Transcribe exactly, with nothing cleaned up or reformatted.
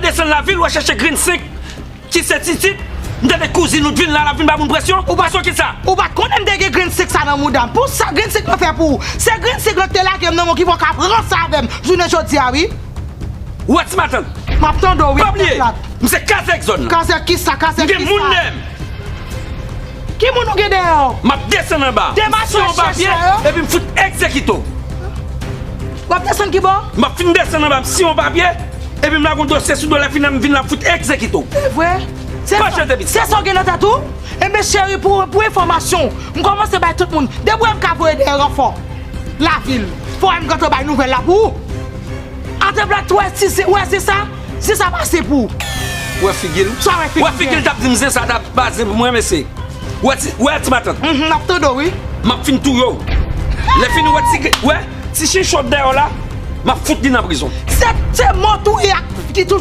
desann lavil, w al chèche grenn senk ki se Titit. M tande kouzin ou t vin la, l ap vin ba moun presyon. Ou pa- Presyon ki sa? Ou pa t konnen m te gen grenn senk sa nan mouda m. Pou sa grenn senk lan fè pou ou? Se grenn senk lan ki te lage m nan men w ki fè w ka ranse avè m jounen jodi a, wi. Ou wè ti matant? M ap tande w, wi. Pa bliye, m se kazèk zòn nan. Kazèk ki sa? Kazèk ki sa? M gen moun dèyè m. Ki moun ou gen dèyè w? M ap desann anba. Desann anba, m siyen yon papye, epi m fout egzekite w. W ap desann ki bò? M ap fin desann anba, m siyen yon papye, epi m lage yon dosye sou do, lè fini m vin la, m fout egzekite w. Se vre? Se sa w gen nan tèt ou? Enben cheri, pou, pou enfòmasyon w, m kòmanse bay tout moun. Depi w wè m ka voye dèyè ranfò lavil, fò w wè m gentan bay nouvèl la pou ou. Atè plat, wè si se, wè se sa, si sa pase pou ou. Wè figi l. Sa wè figi l. Wè figi l t ap di m zen sa t ap ba zen pou mwen, mesye. Wè ti, wè ti matant. Mhm, m ap tande w, wi. M ap fin touye w. Lè fini, wè ti, wè ti chinchon dèyè w la, m ap fout li nan prizon. Se, se mò touye ak ki toujou